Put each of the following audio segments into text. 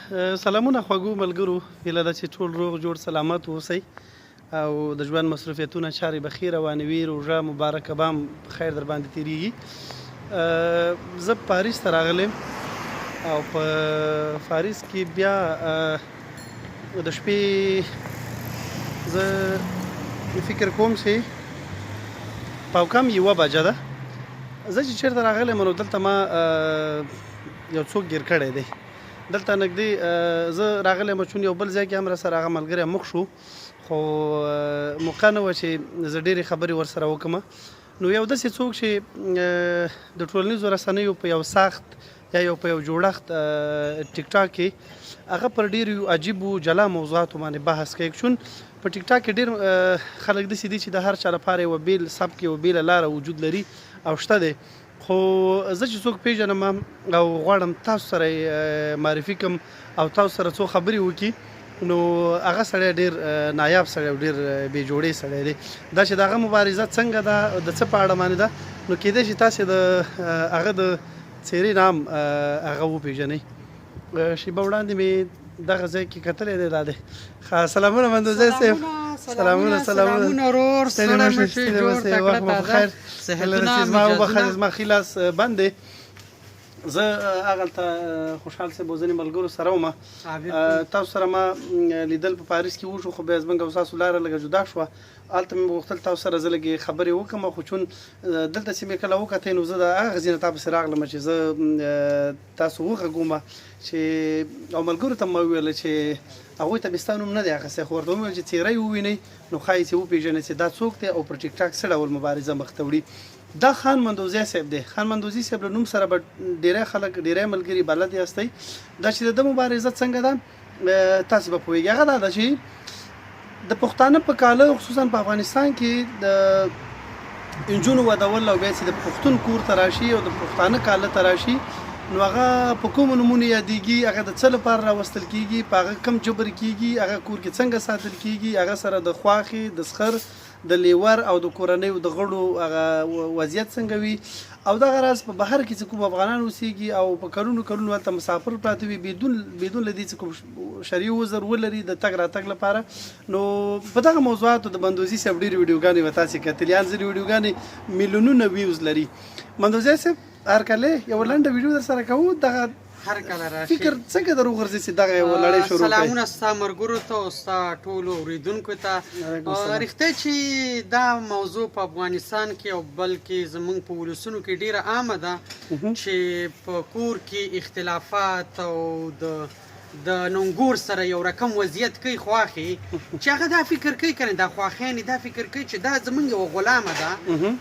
سلامونه خوږو ملګرو، هیله ده چې ټول روغ جوړ سلامت اوسئ او د ژوند مصروفیتونه چارې به ښې روانې وي. روژه مبارکه به هم په خیر در باندې تیریږي. زه پاریس ته راغلم او په پاریس کې بیا د شپې زه فکر کوم چې پاوکم یوه بجه ده. زه چې چېرته راغلی یم نو دلته ما یو څوک ګیر کړی دی. دلته نږدې زه راغلی یم، چون یو بل ځای کې هم راسره هغه ملګری مخ شو، خو موقع نه وه چې زه ډېرې خبرې ورسره وکړم. نو یو داسې څوک چې د ټولنیزو رسنیو په یو ساخت یا یو په یو جوړښت ټیک ټاک کې هغه پر ډېریو عجیبو جلا موضوعاتو باندې بحث کوي، چون په ټیک ټاک کې ډېر خلک داسې دي چې د هر چا لپاره یوه بېل سبک، یوه بېله لاره وجود لري او شته دی. خو زه چې څوک پیژنم او غواړم تاسو سره یې معرفي کړم او تاسو سره څو خبرې وکړي، نو هغه سړی ډیر نایاب سړی او ډیر بې جوړې سړی دی. دا چې د هغه مبارزه څنګه ده، د څه په اړه باندې ده، نو کیدای شي تاسو د هغه د څیرې نام هغه وپیژنئ. شیبه وړاندې مې دغه ځای کې کتلی دی، دا دی. سلامونه مندوزی صاحب. سلامونه سلامونه ورور، ستړي مه شئ، ستړي مه شئ، وخت مو په خیر. صحتونه زما وبخښه، زما ښي لاس بند دی. زه هغلته خوشحال صاحب او ځینې ملګرو سره وم، تاسو سره ما لیدل په پاریس کې وشو، خو بیا زمونږ او ستاسو لاره لږه جدا شوه. هلته مې غوښتل تاسو سره زه لږې خبرې وکړم، خو چون دلته چې مې کله وکتې نو زه د هغه ځای نه تا پسې راغلم چې زه تاسو وغږوم چې او ملګرو ته مې وویل چې هغوی ته مې ستا نوم نه دی اخیستی، خو ورته ومې ویل چې څېره یې ووینئ نو ښایي چې وپېژنئ چې دا څوک دی او پر ټیک ټاک څه ډول مبارزه مخته وړي. دا خان مندوزی صاحب دی. خان مندوزی صاحب له نوم سره به ډیری خلک، ډیری ملګري بلد یاستئ. دا چې د ده مبارزه څنګه ده تاسو به پوهیږئ. هغه دا ده چې د پښتانه په کاله، خصوصا په افغانستان کې د انجونو ودول او بیا چې د پښتون کور ته راشي او د پښتانه کاله ته راشي نو هغه په کومو نومونو یادېږي، هغه د څه لپاره راوستل کېږي، په هغه کم جبر کېږي، هغه کور کې څنګه ساتل کېږي، هغه سره د خواښې، د سخر، د لیور او د کورنیو د غړو هغه وضعیت څنګه وي، او دغه راز په بهر کې چې کوم افغانان اوسېږي او په کلونو کلونو هلته مسافر پراته وي بدون له دې چې کوم شرعي عذر ولري د تګ راتګ لپاره. نو په دغه موضوعاتو د مندوزي صاحب ډېرې ویډیوګانې به تاسې کتلي، ان ځینې ویډیوګانې میلیونونه ویوز لري. مندوزی صاحب هرکلی، یوه لنډه ویډیو در سره کوو. دغه هر کله راشي فکر څنګه در وغورځي چې دغه یوه لړۍ شروع کړئ؟ سلامونه ستا مرګرو ته او ستا ټولو اورېدونکو ته. رښتیا چې دا موضوع په افغانستان کې او بلکې زمونږ په ولسونو کې ډیره عامه ده چې په کور کې اختلافات او د د نونګور سره یو رقم وضعیت کوي خواښې، چې هغه دا فکر کوي کنه، دا خواښیانې دا فکر کوي چې دا زمونږ یوه غلامه ده،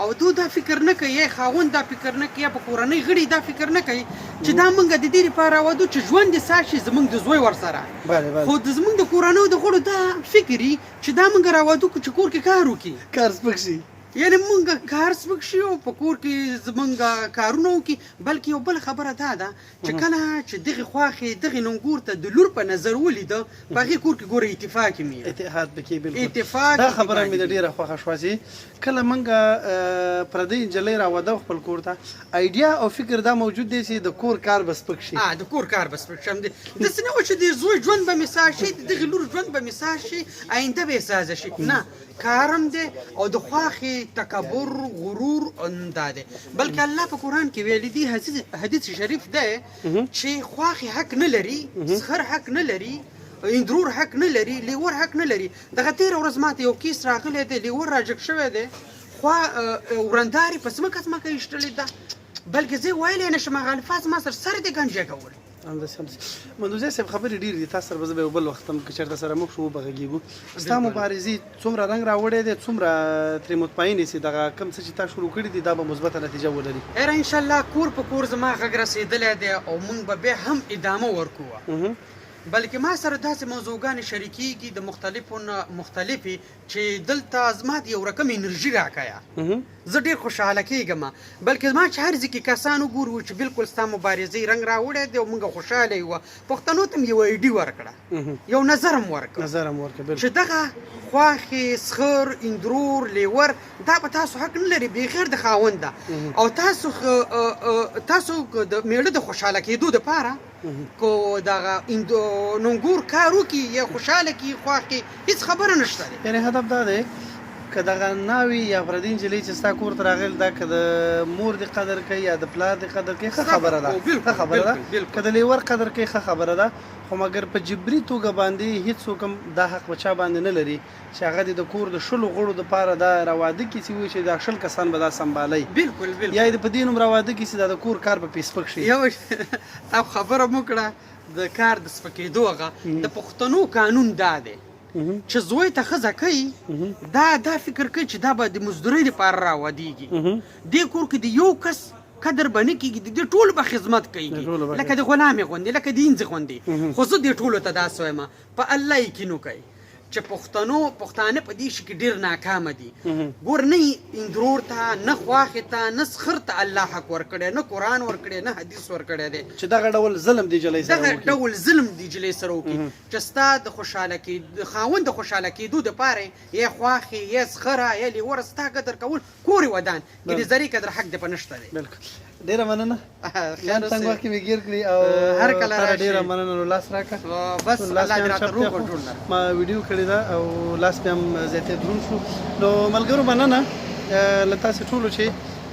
او دوی دا فکر نه کوي، یا خاوند دا فکر نه کوي، یا په کورنۍ غړي دا فکر نه کوي چې دا مونږ د دې لپاره راودو چې ژوند یې ساز شي زمونږ د زوی ورسره. خو د زمونږ د کورنیو د غړو دا فکر وي چې دا مونږ راودو چې کور کې کار وکړي، کار سپک شي، یعنی مونږ کار سپک شي او په کور کې زمونږ کارونه وکړي. بلکې یو بل خبره دا ده چې کله چې دغې خواښې دغې ننګور ته د لور په نظر ولیده، په هغې کور کې ګوره اتفاق مې اتحاد پکې بالکل اتفاق. دا خبره مې د ډیره خوښه شوه چې کله مونږ پردۍ نجلۍ راوده خپل کور ته، ایډیا او فکر دا موجود دی چې د کور کار به سپک شي. د کور کار به سپک شي، داسې نه وه چې د زوی ژوند به مې ساز شي، د دغې لور ژوند به مې ساز شي، آینده به یې سازه شي. نه، کارم دی او د خواښې تکبر غرور دا دی. بلکې الله په قرآن کې ویلي دي، حدیث شریف دی چې خواښې حق نه لري، سخر حق نه لري، اندرور حق نه لري، لیور حق نه لري. دغه تېره ورځ ماته یو کیس راغلی دی، لیور راجګ شوی دی، خوا ورندارې په ځمکه ځمکه ایشتلې ده، بلکې زه یې ویلی نه شم، هغه الفاظ ما سره سر دې ګنجی کول. همداسې همداسې مندوزی صاحب، خبرې ډېرې دي، تاسو سره به زه به یو بل وخت هم که چېرته سره مخ شو وبه غږېږو. ستا مبارزې څومره رنګ راوړی دی، څومره ترې مطمئن یې چې دغه کوم څه چې تا شروع کړي دي دا به مثبته نتیجه ولري؟ یاره انشاءالله کور په کور زما غږ رسېدلی دی او مونږ به بیا هم ادامه ورکوو. بلکې ما سره داسې موضوعګانې شریکېږي د مختلفو نه مختلفې چې دلته زما د یو رقم انرژي راکوه، زه ډېر خوشحاله کېږم. بلکې زما چې هر ځای کې کسان وګورو چې بالکل ستا مبارزې رنګ راوړی دی او موږ خوشحاله یو. پښتنو ته مې یوه ایډي ورکړه، یو نظر هم ورکړ، نظر هم ورکړ چې دغه خواښې، سخر، اندرور، لیور دا به تاسو حق نه لري بغیر د خاونده، او تاسو تاسو د میړه د خوشحاله کېدو دپاره کو دغه نونګور کار وکړي یا خوشاله کړي، خوښ کړي، هیڅ خبره نشته دی. یعنی هدف دا دی که دغه ناوی یا پردی نجلۍ چې ستا کور ته راغلې ده، که د مور دې قدر کوي یا د پلار دې قدر کوي، ښه خبره ده، ښه خبره ده. که د لیور قدر کوي، ښه خبره ده، خو مګر په جبري توګه باندې هیڅوک هم دا حق په چا باندې نه لري چې هغه دې د کور د 20 غړو دپاره دا راواده کړي چې ووایي چې دا 20 کسان به دا سمبالوي. بالکل بالکل. یا یې په دې نوم راواده کړي چې دا د کور کار به پرې سپک شي. یو تا خبره مو کړه د کار د سپکېدو، هغه د پښتنو قانون دا دی چې زوی ته ښځه کوي، دا فکر کوي چې دا به د مزدورۍ لپاره راودېږي، دې کور کې د یو کس قدر به نه کېږي، د دې ټولو به خدمت کوي، لکه د غلامې غوندې، لکه د اینځې غوندې. خو زه دې ټولو ته داسې وایم، په الله یقین وکړئ چې پښتانه په دې شي کې ډېر ناکامه دي. ګور، نه اندرور ته، نه خواښې ته، نه سخر ته الله حق ورکړی، نه قرآن ورکړی، نه حدیث ورکړی دی چې دغه ډول ظلم دی جلۍ سره دغه ډول ظلم دی جلۍ سره وکړي چې ستا د خوشحاله کېدو، د خاوند د خوشحاله کېدو دپاره یا خواښې یا سخره یا لیوره ستا قدر کول کور یې ودان، کې د ذرې قدر حق دې په نشته دی. بالکل، ډېره مننه. خیر څنګه وخت کې مې ګیر کړي او هر کله راشي. ډېره مننه. نو لاس راکړه. بس الله دې راته روغ جوړ لره. ما ویډیو کړې ده او لاس مې هم زیاتې دروند شو. نو ملګرو مننه له تاسې ټولو چې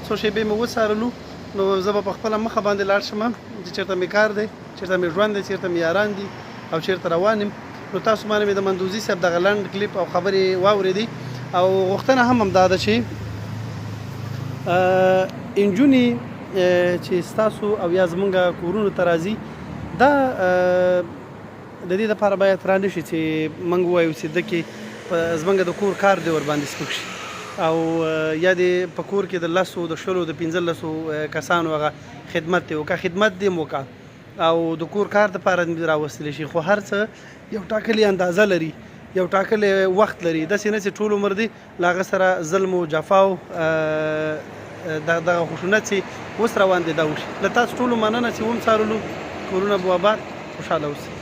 څو شېبې مې وڅارلو. نو زه به په خپله مخه باندې لاړ شم چې چېرته مې کار دی، چېرته مې ژوند دی، چېرته مې یاران دي او چېرته روان یم. نو تاسو باندې مې د مندوزي صاحب دغه لنډ کلیپ او خبرې واورېدې او غوښتنه هم همدا ده چې انجونې چې ستاسو او یا زمونږ کورونو ته راځي، دا د دې لپاره باید را نه شي چې موږ ووایو چې ده کې زمونږ د کور کار دی ور باندې سپک شي، او یا دې په کور کې د 10، د 20، د 15 کسانو هغه خدمت دی وکړه، خدمت دې هم وکړه او د کور کار دپاره دې راوستلی شي. خو هر څه یو ټاکلې اندازه لري، یو ټاکلی وخت لري، داسې نه چې ټول عمر دې له هغه سره ظلم و جفا او دغه خشونت چې اوس روان دی دا وشي. له تاسو ټولو مننه چې ومڅارلو. کورونه مو اباد، خوشحاله اوسئ.